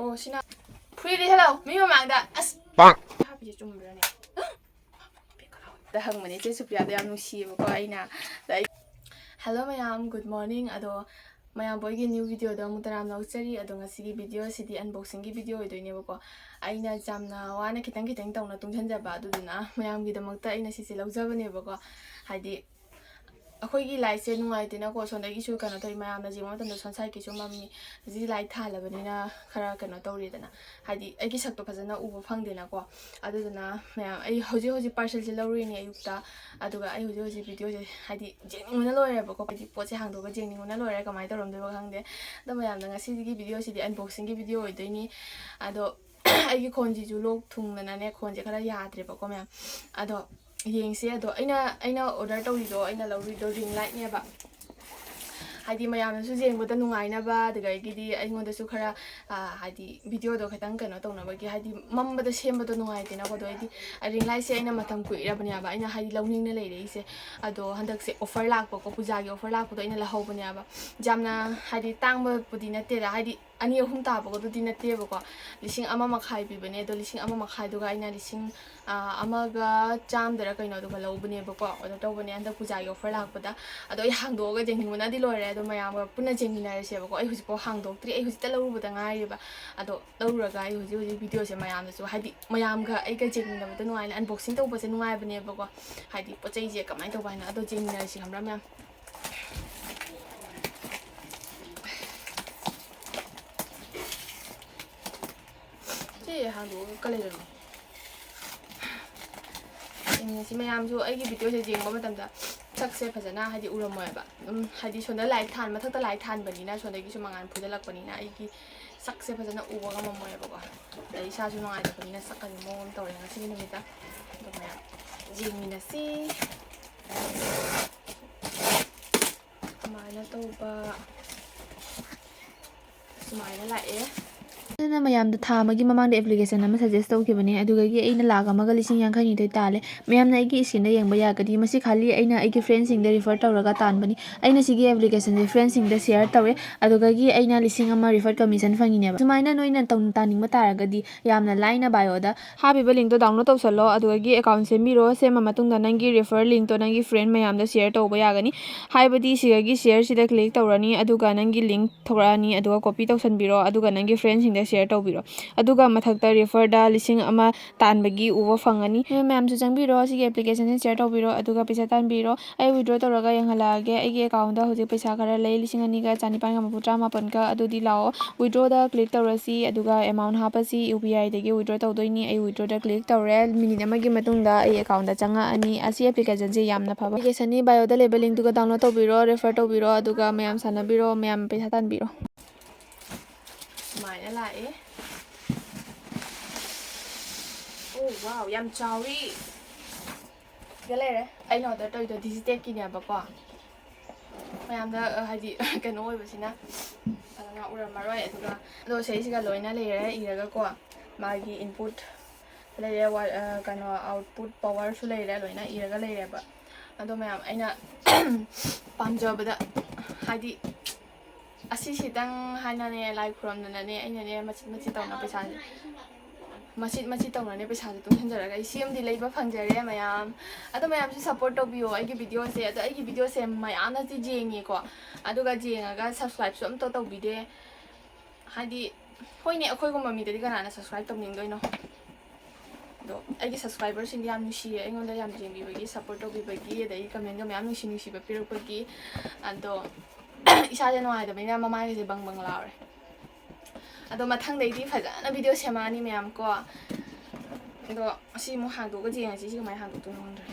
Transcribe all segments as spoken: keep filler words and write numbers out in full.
ꯑꯣ, ꯁꯤꯅ ꯐꯨꯔꯤꯠ ꯂꯤꯠꯍꯜꯂꯣ ꯃꯤ ꯃꯃꯥꯡꯗ꯫ ꯑꯁ! ꯄꯥꯛ! ꯍꯥꯞꯄꯤꯁꯦ ꯆꯨꯝꯕ꯭ꯔꯅꯦ? ꯗ ꯍꯪꯕꯅꯦ ꯏꯆꯦ ꯁꯨꯄ꯭ꯔꯤꯌꯥꯗꯣ ꯌꯥꯝ ꯅꯨꯡꯁꯤꯌꯦꯕꯀꯣ ꯑꯩꯅ꯫ ꯑꯗ ꯑꯩ, Hello ꯃꯌꯥꯝ, good morning꯫ ꯑꯗꯣ ꯃꯌꯥꯝꯕꯨ ꯑꯩꯒꯤ new videoꯗ ꯑꯃꯨꯛ ꯇꯔꯥꯝꯅ ꯑꯣꯛꯆꯔꯤ꯫ ꯑꯗꯣ ꯉꯁꯤꯒꯤ video ꯑꯁꯤꯗꯤ unboxingꯒꯤ video ꯑꯣꯏꯗꯣꯏꯅꯦꯕꯀꯣ꯫ ꯑꯩꯅ ꯌꯥꯝꯅ ꯋꯥꯅ ꯈꯤꯇꯪ ꯈꯤꯇꯪ ꯇꯧꯅ ꯇꯨꯡꯁꯤꯟꯖꯕ, ꯑꯗꯨꯗꯨꯅ ꯃꯌꯥꯝꯒꯤꯗꯃꯛꯇ ꯑꯩꯅ ꯁꯤꯁꯦ ꯂꯧꯖꯕꯅꯦꯕꯀꯣ꯫ ꯍꯥꯏꯗꯤ ꯑꯩꯈꯣꯏꯒꯤ lightꯁꯦ ꯅꯨꯡꯉꯥꯏꯇꯦꯅꯀꯣ, ꯁꯣꯝꯗꯒꯤꯁꯨ ꯀꯩꯅꯣ ꯇꯧꯋꯤ, ꯃꯌꯥꯝꯅ ꯌꯦꯡꯕ ꯃꯇꯝꯗ ꯁꯣꯝ sideꯀꯤꯁꯨ ꯃꯝꯃꯤ꯫ ꯍꯧꯖꯤꯛ light ꯊꯥꯜꯂꯕꯅꯤꯅ ꯈꯔ ꯀꯩꯅꯣ ꯇꯧꯔꯦꯗꯅ, ꯍꯥꯏꯗꯤ ꯑꯩꯒꯤ ꯁꯛꯇꯣ ꯐꯖꯅ ꯎꯕ ꯐꯪꯗꯦꯅꯀꯣ꯫ ꯑꯗꯨꯗꯨꯅ ꯃꯌꯥꯝ, ꯑꯩ ꯍꯧꯖꯤꯛ ꯍꯧꯖꯤꯛ parcelꯁꯦ ꯂꯧꯔꯨꯏꯅꯦ ꯑꯌꯨꯛꯇ꯫ ꯑꯗꯨꯒ ꯑꯩ ꯍꯧꯖꯤꯛ ꯍꯧꯖꯤꯛ videoꯁꯦ ꯍꯥꯏꯗꯤ ꯌꯦꯡꯅꯤꯡꯕꯅ ꯂꯣꯏꯔꯦꯕꯀꯣ, ꯍꯥꯏꯗꯤ ꯄꯣꯠꯁꯦ ꯍꯥꯡꯗꯣꯛꯑꯒ ꯌꯦꯡꯅꯤꯡꯕꯅ ꯂꯣꯏꯔꯦ, ꯀꯃꯥꯏꯅ ꯇꯧꯔꯝꯗꯣꯏꯕ ꯈꯪꯗꯦ꯫ ꯑꯗꯣ ꯃꯌꯥꯝꯅ ꯉꯁꯤꯒꯤ videoꯁꯤꯗꯤ unboxingꯒꯤ video ꯑꯣꯏꯗꯣꯏꯅꯤ꯫ ꯑꯗꯣ ꯑꯩꯒꯤ ꯈꯣꯟꯁꯤꯁꯨ ꯂꯣꯛ ꯊꯨꯡꯗꯅꯅꯦ, ꯈꯣꯟꯁꯦ ꯈꯔ ꯌꯥꯗ꯭ꯔꯦꯕꯀꯣ ꯃꯌꯥꯝ꯫ ꯑꯗꯣ ꯌꯦꯡꯁꯦ꯫ ꯑꯗꯣ ꯑꯩꯅ, ꯑꯩꯅ order ꯇꯧꯔꯤꯗꯣ, ꯑꯩꯅ ꯂꯧꯔꯤꯗꯣ ring lightꯅꯦꯕ꯫ ꯍꯥꯏꯗꯤ ꯃꯌꯥꯝꯅꯁꯨ ꯌꯦꯡꯕꯗ ꯅꯨꯡꯉꯥꯏꯅꯕ, ꯑꯗꯨꯗꯒꯤꯗꯤ ꯑꯩꯉꯣꯟꯗꯁꯨ ꯈꯔ, ꯑ, ꯍꯥꯏꯗꯤ videoꯗꯣ ꯈꯤꯇꯪ ꯀꯩꯅꯣ ꯇꯧꯅꯕꯒꯤ, ꯍꯥꯏꯗꯤ ꯃꯝꯕꯗ ꯁꯦꯝꯕꯗꯣ ꯅꯨꯡꯉꯥꯏꯇꯦꯅꯀꯣ꯫ ꯑꯗꯣ ꯑꯩꯗꯤ ring lightꯁꯦ ꯑꯩꯅ ꯃꯇꯝ ꯀꯨꯏꯔꯕꯅꯦꯕ ꯑꯩꯅ ꯍꯥꯏꯗꯤ ꯂꯧꯅꯤꯡꯅ ꯂꯩꯔꯛꯏꯁꯦ꯫ ꯑꯗꯣ ꯍꯟꯗꯛꯁꯦ offer ꯂꯥꯛꯄꯀꯣ, ꯄꯨꯖꯥꯒꯤ offer ꯂꯥꯛꯄꯗꯣ ꯑꯩꯅ ꯂꯧꯍꯧꯕꯅꯦꯕ꯫ ꯌꯥꯝꯅ ꯍꯥꯏꯗꯤ ꯇꯥꯡꯕꯕꯨꯗꯤ ꯅꯠꯇꯦꯗ, ꯍꯥꯏꯗꯤ ꯑꯅꯤ ꯑꯍꯨꯝ ꯇꯥꯕꯒꯗꯨꯗꯤ ꯅꯠꯇꯦꯕꯀꯣ꯫ ꯂꯤꯁꯤꯡ ꯑꯃ ꯃꯈꯥꯏ ꯄꯤꯕꯅꯦ꯫ ꯑꯗꯣ ꯂꯤꯁꯤꯡ ꯑꯃ ꯃꯈꯥꯏꯗꯨꯒ ꯑꯩꯅ ꯂꯤꯁꯤꯡ, ꯑ, ꯑꯃꯒ ꯆꯥꯝꯗꯔ ꯀꯩꯅꯣꯗꯨꯒ ꯂꯧꯕꯅꯦꯕꯀꯣ, order ꯇꯧꯕꯅꯦ ꯍꯟꯗꯛ ꯄꯨꯖꯥꯒꯤ offer ꯂꯥꯛꯄꯗ꯫ ꯑꯗꯣ ꯑꯩ ꯍꯥꯡꯗꯣꯛꯑꯒ ꯌꯦꯡꯅꯤꯡꯕꯅꯗꯤ ꯂꯣꯏꯔꯦ꯫ ꯑꯗꯣ ꯃꯌꯥꯝꯒ ꯄꯨꯟꯅ ꯌꯦꯡꯃꯤꯟꯅꯔꯁꯦꯕꯀꯣ꯫ ꯑꯩ ꯍꯧꯖꯤꯛꯐꯥꯎ ꯍꯥꯡꯗꯣꯛꯇ꯭ꯔꯤ, ꯑꯩ ꯍꯧꯖꯤꯛꯇ ꯂꯧꯔꯨꯕꯗ ꯉꯥꯏꯔꯤꯕ꯫ ꯑꯗꯣ ꯂꯧꯔꯨꯔꯒ ꯑꯩ ꯍꯧꯖꯤꯛ ꯍꯧꯖꯤꯛ videoꯁꯦ ꯃꯌꯥꯝꯗꯁꯨ, ꯍꯥꯏꯗꯤ ꯃꯌꯥꯝꯒ ꯑꯩꯒ ꯌꯦꯡꯃꯤꯟꯅꯕꯗ ꯅꯨꯡꯉꯥꯏꯅ unboxing ꯇꯧꯕꯁꯦ ꯅꯨꯡꯉꯥꯏꯕꯅꯦꯕꯀꯣ꯫ ꯍꯥꯏꯗꯤ ꯄꯣꯠ ꯆꯩꯁꯦ ꯀꯃꯥꯏꯅ ꯇꯧꯕ ꯍꯥꯏꯅ꯫ ꯑꯗꯣ ꯌꯦꯡꯃꯤꯟꯅꯔꯁꯤ ꯈꯪꯕ꯭ꯔꯥ ꯃꯌꯥꯝ? ꯁꯤ ꯍꯥꯡꯗꯣꯛꯑꯒ ꯀ ꯂꯩꯔꯝꯃꯦ꯫ ꯌꯦꯡꯃꯤꯟꯅꯁꯤ ꯃꯌꯥꯝꯁꯨ꯫ ꯑꯩꯒꯤ videoꯁꯦ ꯌꯦꯡꯕ ꯃꯇꯝꯗ ꯁꯛꯁꯦ ꯐꯖꯅ ꯍꯥꯏꯗꯤ ꯎꯔꯝꯃꯣꯏꯕ꯫ ꯑꯗꯨꯝ ꯍꯥꯏꯗꯤ ꯁꯣꯝꯗ light ꯊꯥꯟ-, ꯃꯊꯛꯇ light ꯊꯥꯟꯕꯅꯤꯅ ꯁꯣꯝꯗꯒꯤꯁꯨ ꯃꯉꯥꯜ ꯐꯨꯖꯜꯂꯛꯄꯅꯤꯅ ꯑꯩꯒꯤ ꯁꯛꯁꯦ ꯐꯖꯅ ꯎꯕ ꯉꯝꯃꯝꯃꯣꯏꯕꯀꯣ꯫ ꯑꯗꯩ ꯏꯁꯥꯁꯨ ꯅꯨꯡꯉꯥꯏꯇꯕꯅꯤꯅ ꯁꯛꯀꯅꯤ ꯃꯑꯣꯡ ꯑꯃ ꯇꯧꯔꯦ ꯉꯁꯤꯒꯤ ꯅꯨꯃꯤꯠꯇ꯫ ꯑꯗꯣ ꯃꯌꯥꯝ ꯌꯦꯡꯃꯤꯟꯅꯁꯤ꯫ ꯁꯨꯃꯥꯏꯅ ꯇꯧꯕ, ꯁꯨꯃꯥꯏꯅ ꯂꯥꯛꯑꯦ꯫ ꯑꯗꯨꯅ ꯃꯌꯥꯝꯗ ꯊꯥ ꯑꯃꯒꯤ ꯃꯃꯥꯡꯗ ꯑꯦꯄ꯭ꯂꯤꯀꯦꯁꯟ ꯑꯃ ꯁꯖꯦꯁ ꯇꯧꯈꯤꯕꯅꯦ, ꯑꯗꯨꯗꯒꯤ ꯑꯩꯅ ꯂꯥꯛ ꯑꯃꯒ ꯂꯤꯁꯤꯡ ꯌꯥꯡꯈꯩꯅꯤꯊꯣꯏ ꯇꯥꯜꯂꯦ꯫ ꯃꯌꯥꯝꯅ ꯑꯩꯒꯤ ꯁ꯭ꯀꯔꯤꯟꯗ ꯌꯦꯡꯕ ꯌꯥꯒꯅꯤ꯫ ꯃꯁꯤ ꯈꯥꯂꯤ ꯑꯩꯅ ꯑꯩꯒꯤ ꯐ꯭ꯔꯦꯟꯁꯤꯡꯗ ꯔꯤꯐꯔ ꯇꯧꯔꯒ ꯇꯥꯟꯕꯅꯤ꯫ ꯑꯩꯅ ꯁꯤꯒꯤ ꯑꯦꯄ꯭ꯂꯤꯀꯦꯁꯟꯁꯦ ꯐ꯭ꯔꯦꯟꯁꯤꯡꯗ ꯁꯤꯌꯔ ꯇꯧꯔꯦ, ꯑꯗꯨꯗꯒꯤ ꯑꯩꯅ ꯂꯤꯁꯤꯡ ꯑꯃ ꯔꯤꯐꯔ ꯀꯃꯤꯁꯟ ꯐꯪꯉꯤꯅꯦꯕ꯫ ꯁꯨꯃꯥꯏꯅ ꯅꯣꯏꯅ ꯇꯧ-, ꯇꯥꯅꯤꯡꯕ ꯇꯥꯔꯒꯗꯤ ꯌꯥꯝꯅ ꯂꯥꯏꯅ ꯕꯥꯏꯑꯣꯗ ꯍꯥꯞꯄꯤꯕ ꯂꯤꯡꯛꯇꯣ ꯗꯥꯎꯟꯂꯣꯗ ꯇꯧꯁꯜꯂꯣ, ꯑꯗꯨꯗꯒꯤ ꯑꯦꯀꯥꯎꯟ ꯁꯦꯝꯕꯤꯔꯣ꯫ ꯁꯦꯝꯃ ꯃꯇꯨꯡꯗ ꯅꯪꯒꯤ ꯔꯤꯐꯔ ꯂꯤꯡꯛꯇꯣ ꯅꯪꯒꯤ ꯐ꯭ꯔꯦꯟ ꯃꯌꯥꯝꯗ ꯁꯤꯌꯔ ꯇꯧꯕ ꯌꯥꯒꯅꯤ꯫ ꯍꯥꯏꯕꯗꯤ ꯁꯤꯗꯒꯤ ꯁꯤꯌꯔꯁꯤꯗ ꯀ꯭ꯂꯤꯛ ꯇꯧꯔꯅꯤ, ꯑꯗꯨꯒ ꯅꯪꯒꯤ ꯂꯤꯡꯛ ꯊꯣꯛꯂꯛꯑꯅꯤ, ꯑꯗꯨꯒ ꯀꯣꯄꯤ ꯇꯧꯁꯟꯕꯤꯔꯣ, ꯑꯗꯨꯒ ꯅꯪꯒꯤ ꯐ꯭ꯔꯦꯟꯁꯤꯡꯗ ꯁꯤꯌꯔ ꯇꯧꯕꯤꯔꯣ꯫ ꯑꯗꯨꯒ ꯃꯊꯛꯇ ꯔꯤꯐꯔꯗ ꯂꯤꯁꯤꯡ ꯑꯃ ꯇꯥꯟꯕꯒꯤ ꯎꯕ ꯐꯪꯒꯅꯤ꯫ ꯅꯣꯏ ꯃꯌꯥꯝꯁꯨ ꯆꯪꯕꯤꯔꯣ, ꯁꯤꯒꯤ ꯑꯦꯄ꯭ꯂꯤꯀꯦꯁꯟꯁꯦ ꯁꯤꯌꯔ ꯇꯧꯕꯤꯔꯣ, ꯑꯗꯨꯒ ꯄꯩꯁꯥ ꯇꯥꯟꯕꯤꯔꯣ꯫ ꯑꯩ ꯋꯤꯗ꯭ꯔꯣ ꯇꯧꯔꯒ ꯌꯦꯡꯍꯜꯂꯛꯑꯒꯦ꯫ ꯑꯩꯒꯤ ꯑꯦꯀꯥꯎꯟꯗ ꯍꯧꯖꯤꯛ ꯄꯩꯁꯥ ꯈꯔ ꯂꯩ, ꯂꯤꯁꯤꯡ ꯑꯅꯤꯒ ꯆꯅꯤꯄꯥꯟꯒ ꯃꯔꯤꯐꯨ ꯇꯔꯥꯃꯥꯄꯟꯒ꯫ ꯑꯗꯨꯗꯤ ꯂꯥꯛꯑꯣ, ꯋꯤꯗ꯭ꯔꯣꯗ ꯀ꯭ꯂꯤꯛ ꯇꯧꯔꯁꯤ, ꯑꯗꯨꯒ ꯑꯦꯃꯥꯎꯟ ꯍꯥꯞꯄꯁꯤ꯫ ꯌꯨ ꯄꯤ ꯑꯥꯏꯗꯒꯤ ꯋꯤꯗ꯭ꯔꯣ ꯇꯧꯗꯣꯏꯅꯤ꯫ ꯑꯩ ꯋꯤꯗ꯭ꯔꯣꯗ ꯀ꯭ꯂꯤꯛ ꯇꯧꯔꯦ꯫ ꯃꯤꯅꯤꯠ ꯑꯃꯒꯤ ꯃꯇꯨꯡꯗ ꯑꯩ ꯑꯦꯀꯥꯎꯟꯗ ꯆꯪꯉꯛꯑꯅꯤ꯫ ꯑꯁꯤ ꯑꯦꯄ꯭ꯂꯤꯀꯦꯁꯟꯁꯦ ꯌꯥꯝꯅ ꯐꯕ ꯑꯦꯄ꯭ꯂꯤꯀꯦꯁꯟꯅꯤ꯫ ꯕꯥꯏꯑꯣꯗ ꯂꯩꯕ ꯂꯤꯡꯛꯇꯨꯒ ꯗꯥꯎꯟꯂꯣꯗ ꯇꯧꯕꯤꯔꯣ, ꯔꯤꯐꯔ ꯇꯧꯕꯤꯔꯣ, ꯑꯗꯨꯒ ꯃꯌꯥꯝ ꯁꯥꯟꯅꯕꯤꯔꯣ, ꯃꯌꯥꯝ ꯄꯩꯁꯥ ꯇꯥꯟꯕꯤꯔꯣ꯫ ꯁꯨꯃꯥꯏꯅ ꯂꯥꯛꯑꯦ꯫ ꯑꯣ, ꯋꯥꯎ, ꯌꯥꯝ ꯆꯥꯎꯋꯤ꯫ ꯁꯤꯗ ꯂꯩꯔꯦ꯫ ꯑꯩꯅ ꯑꯣꯔꯗꯔ ꯇꯧꯔꯤꯗꯣ ꯗꯤꯖꯤꯇꯦꯛꯀꯤꯅꯦꯕꯀꯣ꯫ ꯃꯌꯥꯝꯗ, ꯑ, ꯍꯥꯏꯗꯤ, ꯀꯩꯅꯣ ꯑꯣꯏꯕꯁꯤꯅ ꯐꯖꯅ ꯎꯔꯝꯃꯔꯣꯏ꯫ ꯑꯗꯨꯒ ꯑꯗꯣ ꯁꯤꯁꯤꯒ ꯂꯣꯏꯅ ꯂꯩꯔꯦ ꯏꯔꯒꯀꯣ꯫ ꯃꯥꯒꯤ ꯏꯟꯄꯨꯠ ꯂꯩꯔꯦ, ꯋꯥ-, ꯑ, ꯀꯩꯅꯣ, ꯑꯥꯎꯠꯄꯨꯠ ꯄꯋꯥꯔꯁꯨ ꯂꯩꯔꯦ, ꯂꯣꯏꯅ ꯏꯔꯒ ꯂꯩꯔꯦꯕ꯫ ꯑꯗꯣ ꯃꯌꯥꯝ, ꯑꯩꯅ ꯄꯥꯝꯖꯕꯗ, ꯍꯥꯏꯗꯤ, ꯑꯁꯤꯁꯤꯗꯪ ꯍꯥꯏꯅꯅꯦ, ꯂꯥꯏ ꯈꯨꯔꯝꯗꯅꯅꯦ, ꯑꯩꯅꯅꯦ, ꯃꯆꯤꯠ ꯃꯆꯤꯠ ꯇꯧꯅ ꯄꯩꯁꯥꯁꯦ, ꯃꯆꯤꯠ ꯃꯆꯤꯠ ꯇꯧꯅꯅꯦ ꯄꯩꯁꯥꯁꯦ ꯇꯨꯡꯁꯤꯟꯖꯔꯒ ꯑꯩ ꯁꯤ ꯑꯃꯗꯤ ꯂꯩꯕ ꯐꯪꯖꯔꯦ ꯃꯌꯥꯝ꯫ ꯑꯗꯣ ꯃꯌꯥꯝꯁꯨ ꯁꯞꯄꯣꯔꯠ ꯇꯧꯕꯤꯌꯣ ꯑꯩꯒꯤ ꯚꯤꯗꯤꯑꯣꯁꯦ꯫ ꯑꯗꯣ ꯑꯩꯒꯤ ꯚꯤꯗꯤꯑꯣꯁꯦ ꯃꯌꯥꯝꯅꯗꯤ ꯌꯦꯡꯉꯦꯀꯣ, ꯑꯗꯨꯒ ꯌꯦꯡꯉꯒ ꯁꯞꯁꯀ꯭ꯔꯥꯏꯕꯁꯨ ꯑꯝꯇ ꯇꯧꯕꯤꯗꯦ꯫ ꯍꯥꯏꯗꯤ, ꯍꯣꯏꯅꯦ, ꯑꯩꯈꯣꯏꯒꯨꯝꯕ ꯃꯤꯗꯗꯤ ꯀꯅꯥꯅ ꯁꯞꯁꯀ꯭ꯔꯥꯏꯕ ꯇꯧꯅꯤꯡꯗꯣꯏꯅꯣ? ꯑꯗꯣ ꯑꯩꯒꯤ ꯁꯞꯁꯀ꯭ꯔꯥꯏꯕꯔꯁꯤꯡꯗꯤ ꯌꯥꯝ ꯅꯨꯡꯁꯤꯌꯦ, ꯑꯩꯉꯣꯟꯗ ꯌꯥꯝ ꯌꯦꯡꯕꯤꯕꯒꯤ, ꯁꯞꯄꯣꯔꯠ ꯇꯧꯕꯤꯕꯒꯤ, ꯑꯗꯒꯤ ꯀꯃꯦꯟꯒ ꯃꯌꯥꯝ ꯅꯨꯡꯁꯤ ꯅꯨꯡꯁꯤꯕ ꯄꯤꯔꯛꯄꯒꯤ꯫ ꯑꯗꯣ ꯏꯁꯥꯁꯦ ꯅꯨꯡꯉꯥꯏꯇꯕꯅꯤꯅ ꯃꯃꯥꯏꯒꯁꯦ ꯕꯪ ꯕꯪ ꯂꯥꯎꯔꯦ꯫ ꯑꯗꯣ ꯃꯊꯪꯗꯩꯗꯤ ꯐꯖꯅ ꯚꯤꯗꯤꯑꯣ ꯁꯦꯝꯃꯛꯑꯅꯤ ꯃꯌꯥꯝ ꯀꯣ꯫ ꯑꯗꯣ ꯁꯤ ꯑꯃꯨꯛ ꯍꯥꯡꯗꯣꯛꯑꯒ ꯌꯦꯡꯉꯁꯤ, ꯁꯤ ꯀꯃꯥꯏꯅ ꯍꯥꯡꯗꯣꯛꯇꯣꯏꯅꯣ ꯈꯪꯗ꯭ꯔꯦ꯫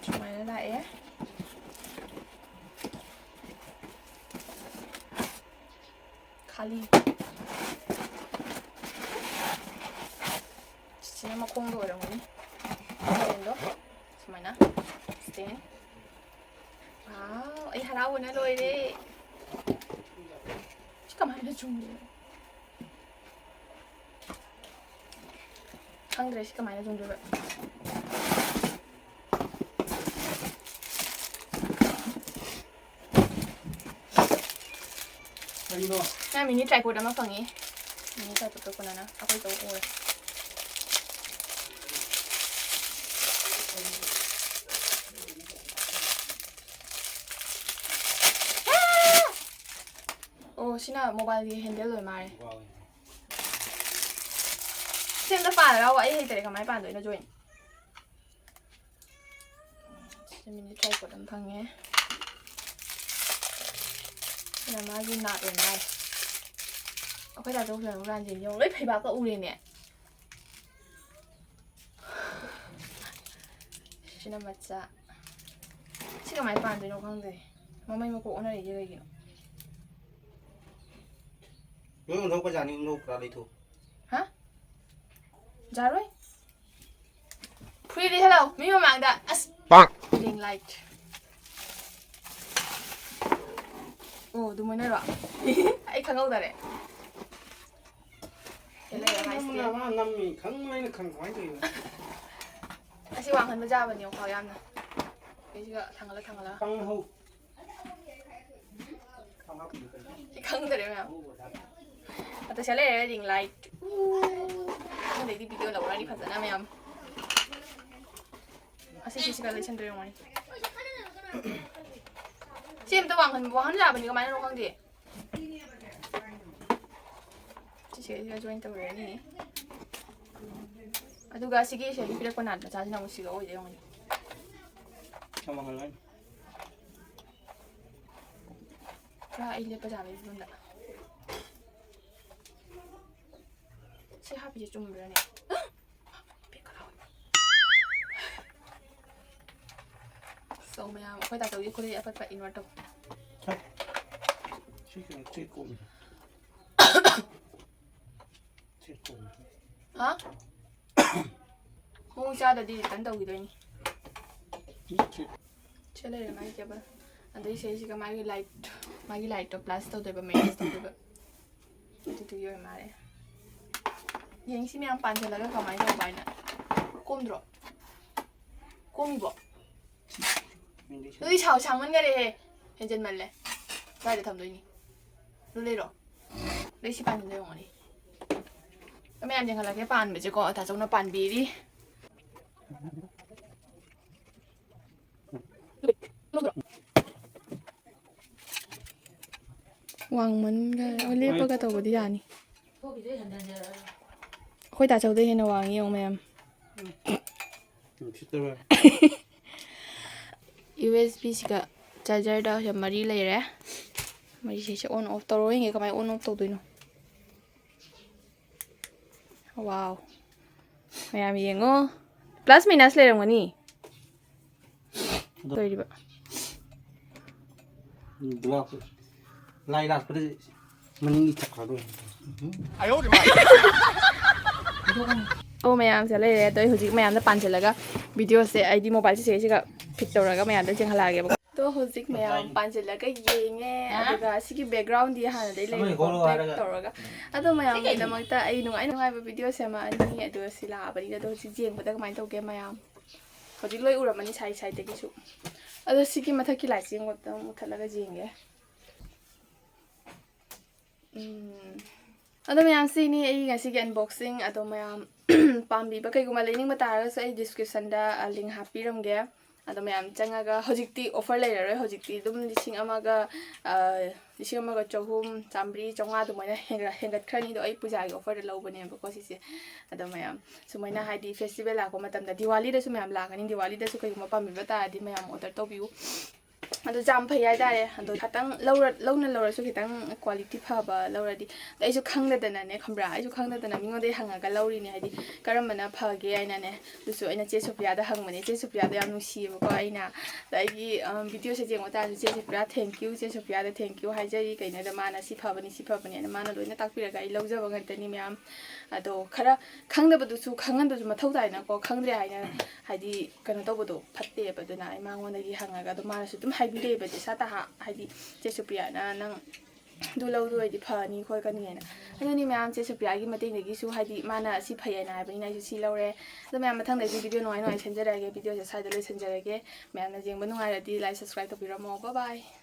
ꯁꯨꯃꯥꯏꯅ ꯂꯥꯛꯑꯦ꯫ ꯈꯥꯂꯤ꯫ ꯁꯤꯅ ꯃꯈꯣꯡꯗꯣ ꯑꯣꯏꯔꯝꯒꯅꯤ꯫ ꯁ꯭ꯇꯦꯟꯗꯣ꯫ ꯁꯨꯃꯥꯏꯅ꯫ ꯁ꯭ꯇꯦꯟ꯫ ꯋꯥꯎ, ꯑꯩ ꯍꯔꯥꯎꯕꯅ ꯂꯣꯏꯔꯦ꯫ ꯁꯤ ꯀꯃꯥꯏꯅ ꯈꯪꯗ꯭ꯔꯦ ꯁꯤ ꯀꯃꯥꯏꯅ ꯊꯣꯡꯗꯣꯏꯕ꯫ ꯀꯔꯤꯅꯣ? ꯅꯪ ꯃꯤꯅꯤ ꯇ꯭ꯔꯥꯏꯄꯣꯠ ꯑꯃ ꯐꯪꯉꯤ꯫ ꯃꯤꯅꯤ ꯇ꯭ꯔꯥꯏꯄꯣꯠꯇꯣ ꯀꯣꯟꯅꯅ ꯑꯩꯈꯣꯏ ꯇꯧ ꯑꯣꯏ꯫ ꯑꯣ, ꯁꯤꯅ ꯃꯣꯕꯥꯏꯜꯒꯤ ꯍꯦꯟꯗꯜ ꯑꯣꯏ ꯃꯥꯜꯂꯦ꯫ ꯁꯤ ꯑꯝꯇ ꯄꯥꯟꯅꯔꯛꯑꯣ, ꯑꯩ ꯍꯩꯇꯔꯦ ꯀꯃꯥꯏꯅ ꯄꯥꯟꯗꯣꯏꯅꯣ ꯖꯣꯏꯟ꯫ ꯁꯤꯗ ꯃꯤꯅꯤ ꯇ꯭ꯔꯥꯏꯄꯣꯠ ꯑꯃ ꯐꯪꯉꯦ꯫ ꯁꯤꯅ ꯃꯥꯒꯤ ꯅꯥꯠ ꯑꯣꯏ ꯃꯥꯜꯂꯦ꯫ ꯑꯩꯈꯣꯏ ꯗꯥꯗꯣ ꯍꯨꯔꯥꯟ ꯍꯨꯔꯥꯟꯁꯦ ꯌꯦꯡꯉꯨ, ꯂꯣꯏ ꯐꯩꯕꯥꯛꯀ ꯎꯔꯦꯅꯦ꯫ ꯁꯤꯅ ꯃꯆꯥ꯫ ꯁꯤ ꯀꯃꯥꯏꯅ ꯄꯥꯟꯗꯣꯏꯅꯣ ꯈꯪꯗꯦ꯫ ꯃꯃꯩ ꯃꯀꯣꯛ ꯑꯣꯟꯅꯔꯤꯁꯦ ꯀꯩꯒꯤꯅꯣ? ꯂꯣꯏ ꯑꯣꯟꯊꯣꯛꯄꯖꯥꯠꯅꯤ, ꯅꯣꯛꯄ꯭ꯔꯥ ꯂꯩꯊꯣꯛ꯫ ꯍꯥ? ꯌꯥꯔꯣꯏ꯫ ꯐ꯭ꯔꯤꯗꯤ ꯍꯦꯜꯂꯣ, ꯃꯤ ꯃꯃꯥꯡꯗ꯫ ꯑꯁ꯫ ꯄꯥꯛ꯫ Ring light. ꯑꯣ, ꯑꯗꯨꯃꯥꯏꯅꯔꯣ? ꯑꯩ ꯈꯪꯍꯧꯗꯔꯦ꯫ ꯁꯤ ꯂꯩꯔꯦ ꯍꯥꯏꯁꯦ꯫ ꯅꯝꯃꯅ ꯃꯥ ꯅꯝꯃꯤ, ꯈꯪꯕ ꯑꯩꯅ ꯈꯪ-, ꯀꯃꯥꯏꯅ ꯇꯧꯔꯤꯅꯣ? ꯑꯁꯤ ꯋꯥꯡꯍꯟꯕ ꯌꯥꯕꯅꯦ, ꯈ꯭ꯋꯥꯏ ꯌꯥꯝꯅ꯫ ꯑꯩꯁꯤꯒ ꯊꯥꯡꯒꯠꯂ ꯊꯥꯡꯒꯠꯂꯒ꯫ ꯈꯪꯍꯧ-, ꯁꯤ ꯈꯪꯗꯔꯦ ꯃꯌꯥꯝ꯫ ꯑꯗꯣ ꯁꯤ ꯂꯩꯔꯦ ꯔꯤꯡ ꯂꯥꯏꯠ꯫ ꯎ꯫ ꯑꯩꯉꯣꯟꯗꯩꯗꯤ ꯚꯤꯗꯤꯑꯣ ꯂꯧꯔꯅꯤ ꯐꯖꯅ ꯃꯌꯥꯝ꯫ ꯑꯁꯤ ꯁꯤꯁꯤꯒ ꯂꯩꯁꯟꯗꯣꯏ ꯑꯣꯏꯔꯝꯒꯅꯤ꯫ ꯁꯤ ꯑꯝꯇ ꯋꯥꯡꯍꯟ-, ꯋꯥꯡꯍꯟ ꯌꯥꯕꯅꯤ, ꯀꯃꯥꯏꯅꯅꯣ ꯈꯪꯗꯦ꯫ ꯁꯤꯁꯦ ꯑꯩꯒ ꯖꯣꯏꯟ ꯇꯧꯔꯅꯤ꯫ ꯑꯗꯨꯒ ꯁꯤꯒꯤ ꯁꯤꯗꯒꯤ ꯄꯤꯔꯛꯄ ꯅꯥꯠ ꯃꯆꯥꯁꯤꯅ ꯑꯃꯨꯛ ꯁꯤꯒ ꯑꯣꯏꯗꯣꯏ ꯑꯣꯏꯔꯝꯒꯅꯤ꯫ ꯁꯝ ꯋꯥꯡꯍꯜꯂꯣ꯫ ꯄꯨꯔꯥ ꯑꯩ ꯂꯦꯞꯄ ꯌꯥꯕꯒꯤ ꯐꯤꯕꯝꯗ꯫ ꯁꯤ ꯍꯥꯞꯄꯤꯁꯦ ꯆꯨꯝꯕ꯭ꯔꯅꯦ? ꯁꯣ ꯃꯌꯥꯝ, ꯑꯩꯈꯣꯏ ꯇꯥꯆꯧꯒꯤ ꯈꯨꯗꯩ ꯑꯄꯠꯄ ꯏꯟꯋꯥꯔ ꯇꯧ꯫ ꯁꯤ ꯀꯩꯅꯣ, ꯆꯦꯛ ꯀꯣꯝꯃꯤ꯫ ꯆꯦꯛ ꯀꯣꯝꯃꯤ꯫ ꯍꯥ? ꯃꯑꯣꯡ ꯆꯥꯗꯗꯤ ꯔꯤꯇꯔꯟ ꯇꯧꯈꯤꯗꯣꯏꯅꯤ꯫ ꯁꯤ ꯆꯦꯛ꯫ ꯁꯤ ꯂꯩꯔꯦ ꯃꯥꯒꯤ ꯀꯦꯕꯜ꯫ ꯑꯗꯩ ꯁꯤꯁꯤꯒ ꯃꯥꯒꯤ ꯂꯥꯏꯠ, ꯃꯥꯒꯤ ꯂꯥꯏꯠꯇꯣ ꯄ꯭ꯂꯁ ꯇꯧꯗꯣꯏꯕ, ꯃꯦꯠꯆ ꯇꯧꯗꯣꯏꯕ꯫ ꯑꯗꯨꯗꯨꯒꯤ ꯑꯣꯏ ꯃꯥꯜꯂꯦ꯫ ꯌꯦꯡꯁꯤ ꯃꯌꯥꯝ ꯄꯥꯟꯁꯤꯜꯂꯒ ꯀꯃꯥꯏꯅ ꯇꯧꯕ ꯍꯥꯏꯅ꯫ ꯀꯣꯝꯗ꯭ꯔꯣ? ꯀꯣꯝꯃꯤꯕꯣ? ꯑꯗꯨꯗꯤ ꯁꯥꯎ ꯁꯥꯡꯃꯟꯈꯔꯦꯍꯦ꯫ ꯍꯦꯟꯖꯟꯃꯜꯂꯦ꯫ ꯀꯥꯏꯗ ꯊꯝꯗꯣꯏꯅꯤ? ꯑꯗꯨ ꯂꯩꯔꯣ꯫ ꯂꯩꯁꯤ ꯄꯥꯟꯁꯤꯟꯗ ꯌꯦꯡꯉꯨꯅꯦ꯫ ꯃꯌꯥꯝ ꯌꯦꯡꯍꯜꯂꯒꯦ ꯄꯥꯟꯕꯁꯦꯀꯣ꯫ ꯇꯥꯆꯧꯅ ꯄꯥꯟꯕꯤꯔꯤ꯫ ꯋꯥꯡꯃꯟꯈꯔꯦ꯫ ꯑꯣ, ꯂꯦꯞꯄꯒ ꯇꯧꯕꯗꯤ ꯌꯥꯅꯤ꯫ ꯑꯩꯈꯣꯏ ꯇꯥꯆꯧꯗꯩ ꯍꯦꯟꯅ ꯋꯥꯡꯉꯤ ꯌꯦꯡꯉꯨ ꯃꯌꯥꯝ꯫ ꯎꯁꯤꯠꯇꯕ꯫ ꯌꯨ ꯑꯦꯁ ꯕꯤꯁꯤꯒ ꯆꯥꯔꯖꯔꯗ ꯃꯔꯤ ꯂꯩꯔꯦ꯫ ꯃꯔꯤꯁꯤꯁꯦ on off ꯇꯧꯔꯣ ꯌꯦꯡꯒꯦ ꯀꯃꯥꯏꯅ on off ꯇꯧꯗꯣꯏꯅꯣ꯫ Wow꯫ ꯃꯌꯥꯝ ꯌꯦꯡꯉꯣ꯫ Plus minus ꯂꯩꯔꯝꯒꯅꯤ꯫ ꯑꯗꯣ ꯂꯣꯏꯔꯤꯕ꯫ ꯂꯥꯏ ꯂꯥꯛꯄꯗ ꯃꯅꯤꯡꯒꯤ ꯆꯀꯥꯗꯣ ꯑꯣꯏꯅ ꯇꯧ꯫ ꯑꯣ, ꯃꯌꯥꯝꯁꯦ ꯂꯩꯔꯦ꯫ ꯑꯗꯣ ꯑꯩ ꯍꯧꯖꯤꯛ ꯃꯌꯥꯝꯗ ꯄꯥꯟꯁꯤꯜꯂꯒ videoꯁꯦ ꯑꯩꯗꯤ mobileꯁꯦ ꯁꯤꯒ fit ꯇꯧꯔꯒ ꯃꯌꯥꯝꯗ ꯌꯦꯡꯍꯜꯂꯛꯑꯒꯦꯕꯀꯣ꯫ ꯑꯗꯣ ꯍꯧꯖꯤꯛ ꯃꯌꯥꯝ ꯄꯥꯟꯁꯤꯜꯂꯒ ꯌꯦꯡꯉꯦ꯫ ꯑꯗꯨꯒ ꯁꯤꯒꯤ backgroundꯗꯤ ꯍꯥꯟꯅꯗꯩ ꯂꯩꯔꯦꯀꯣ, black ꯇꯧꯔꯒ꯫ ꯑꯗꯣ ꯃꯌꯥꯝꯒꯤꯗꯃꯛꯇ ꯑꯩ ꯅꯨꯡꯉꯥꯏ ꯅꯨꯡꯉꯥꯏꯕ video ꯁꯦꯝꯃꯛꯑꯅꯤ꯫ ꯑꯗꯣ ꯁꯤ ꯂꯥꯛꯑꯕꯅꯤꯅ ꯑꯗꯣ ꯍꯧꯖꯤꯛ ꯌꯦꯡꯕꯗ ꯀꯃꯥꯏꯅ ꯇꯧꯒꯦ ꯃꯌꯥꯝ? ꯍꯧꯖꯤꯛ ꯂꯣꯏ ꯎꯔꯝꯃꯅꯤ side sideꯇꯒꯤꯁꯨ꯫ ꯑꯗꯣ ꯁꯤꯒꯤ ꯃꯊꯛꯀꯤ lightꯁꯦ ꯑꯃꯨꯛꯇꯪ ꯃꯨꯊꯠꯂꯒ ꯌꯦꯡꯒꯦ꯫ ꯎꯝ꯫ ꯑꯗꯣ ꯃꯌꯥꯝ ꯁꯤꯅꯤ ꯑꯩ ꯉꯁꯤꯒꯤ unboxing꯫ ꯑꯗꯣ ꯃꯌꯥꯝ ꯄꯥꯝꯕꯤꯕ ꯀꯩꯒꯨꯝꯕ ꯂꯩꯅꯤꯡꯕ ꯇꯥꯔꯒꯁꯨ ꯑꯩ descriptionꯗ, ꯑ, link ꯍꯥꯞꯄꯤꯔꯝꯒꯦ꯫ ꯑꯗꯣ ꯃꯌꯥꯝ ꯆꯪꯉꯒ ꯍꯧꯖꯤꯛꯇꯤ offer ꯂꯩꯔꯔꯣꯏ꯫ ꯍꯧꯖꯤꯛꯇꯤ ꯑꯗꯨꯝ ꯂꯤꯁꯤꯡ ꯑꯃꯒ, ꯑ, ꯂꯤꯁꯤꯡ ꯑꯃꯒ ꯆꯍꯨꯝ, ꯆꯥꯝꯃꯔꯤ, ꯆꯥꯝꯃꯉꯥ ꯑꯗꯨꯃꯥꯏꯅ ꯍꯦꯟꯒꯠ-, ꯍꯦꯟꯒꯠꯈ꯭ꯔꯅꯤ꯫ ꯑꯗꯣ ꯑꯩ ꯄꯨꯖꯥꯒꯤ offerꯗ ꯂꯧꯕꯅꯦꯕꯀꯣ ꯁꯤꯁꯦ꯫ ꯑꯗꯣ ꯃꯌꯥꯝ ꯁꯨꯃꯥꯏꯅ ꯍꯥꯏꯗꯤ festival ꯂꯥꯛꯄ ꯃꯇꯝꯗ, ꯗꯤꯋꯥꯂꯤꯗꯁꯨ ꯃꯌꯥꯝ ꯂꯥꯛꯀꯅꯤ꯫ ꯗꯤꯋꯥꯂꯤꯗꯁꯨ ꯀꯩꯒꯨꯝꯕ ꯄꯥꯝꯕꯤꯕ ꯇꯥꯔꯗꯤ ꯃꯌꯥꯝ order ꯇꯧꯕꯤꯌꯨ꯫ ꯑꯗꯣ ꯌꯥꯝ ꯐꯩ ꯍꯥꯏꯇꯥꯔꯦ꯫ ꯑꯗꯣ ꯈꯤꯇꯪ ꯂꯧꯔ-, ꯂꯧꯅ ꯂꯧꯔꯁꯨ ꯈꯤꯇꯪ quality ꯐꯕ ꯂꯧꯔꯗꯤ꯫ ꯑꯗ ꯑꯩꯁꯨ ꯈꯪꯗꯗꯅꯅꯦ, ꯈꯪꯕ꯭ꯔꯥ? ꯑꯩꯁꯨ ꯈꯪꯗꯗꯅ ꯃꯤꯉꯣꯟꯗꯒꯤ ꯍꯪꯉꯒ ꯂꯧꯔꯤꯅꯦ, ꯍꯥꯏꯗꯤ ꯀꯔꯝꯕꯅ ꯐꯒꯦ ꯍꯥꯏꯅꯅꯦ꯫ ꯑꯗꯨꯁꯨ ꯑꯩꯅ ꯆꯦ ꯁꯣꯐꯤꯌꯥꯗ ꯍꯪꯕꯅꯦ꯫ ꯆꯦ ꯁꯣꯐꯤꯌꯥꯗꯣ ꯌꯥꯝ ꯅꯨꯡꯁꯤꯌꯦꯕꯀꯣ꯫ ꯑꯩꯅ ꯑꯗ ꯑꯩꯒꯤ, ꯑꯝ, videoꯁꯦ ꯌꯦꯡꯕ ꯇꯥꯔꯁꯨ ꯆꯦ ꯁꯣꯐꯤꯌꯥ thank you, ꯆꯦ ꯁꯣꯐꯤꯌꯥꯗ thank you ꯍꯥꯏꯖꯔꯤ꯫ ꯀꯩꯅꯣꯗ ꯃꯥꯅ ꯁꯤ ꯐꯕꯅꯤ, ꯁꯤ ꯐꯕꯅꯤ ꯍꯥꯏꯅ ꯃꯥꯅ ꯂꯣꯏꯅ ꯇꯥꯛꯄꯤꯔꯒ ꯑꯩ ꯂꯧꯖꯕ ꯉꯥꯛꯇꯅꯤ ꯃꯌꯥꯝ꯫ ꯑꯗꯣ ꯈꯔ ꯈꯪꯗꯕꯗꯨꯁꯨ ꯈꯪꯍꯟꯕꯁꯨ ꯃꯊꯧ ꯇꯥꯏꯅꯀꯣ꯫ ꯈꯪꯗ꯭ꯔꯦ ꯍꯥꯏꯅ ꯍꯥꯏꯗꯤ ꯀꯩꯅꯣ ꯇꯧꯕꯗꯣ ꯐꯠꯇꯦꯕ꯫ ꯑꯗꯨꯅ ꯑꯩ ꯃꯉꯣꯟꯗꯒꯤ ꯍꯪꯉꯒ ꯑꯗꯨꯝ ꯃꯥꯅꯁꯨ ꯑꯗꯨꯝ ꯍꯥꯏꯕꯤꯔꯛꯑꯦꯕ, "ꯏꯁꯥ ꯇꯥꯍꯥ ꯍꯥꯏꯗꯤ ꯆꯦ ꯁꯨꯄ꯭ꯔꯤꯌꯥꯅ ꯅꯪ ꯑꯗꯨ ꯂꯧꯗꯣꯏꯗꯤ ꯐꯅꯤ ꯈꯣꯠꯀꯅꯤ ꯍꯥꯏꯅ꯫ ꯑꯗꯨꯅꯤ ꯃꯌꯥꯝꯁꯦ ꯁꯨꯄ꯭ꯔꯤꯌꯥꯒꯤ ꯃꯇꯦꯡꯗꯒꯤꯁꯨ, ꯍꯥꯏꯗꯤ ꯃꯥꯅ ꯑꯁꯤ ꯐꯩ ꯍꯥꯏꯅ ꯍꯥꯏꯕꯅꯤꯅ ꯑꯩꯁꯨ ꯁꯤ ꯂꯧꯔꯦ꯫ ꯑꯗꯣ ꯃꯌꯥꯝ, ꯃꯊꯪꯗꯩꯗꯤ ꯚꯤꯗꯤꯑꯣ ꯅꯨꯡꯉꯥꯏ ꯅꯨꯡꯉꯥꯏ ꯁꯦꯝꯖꯔꯛꯑꯒꯦ꯫ ꯚꯤꯗꯤꯑꯣꯁꯦ ꯁ꯭ꯋꯥꯏꯗ ꯂꯣꯏꯁꯤꯟꯖꯔꯒꯦ꯫ ꯃꯌꯥꯝꯅ ꯌꯦꯡꯕ ꯅꯨꯡꯉꯥꯏꯔꯗꯤ like, subscribe ꯇꯧꯕꯤꯔꯝꯃꯣ꯫ Bye bye꯫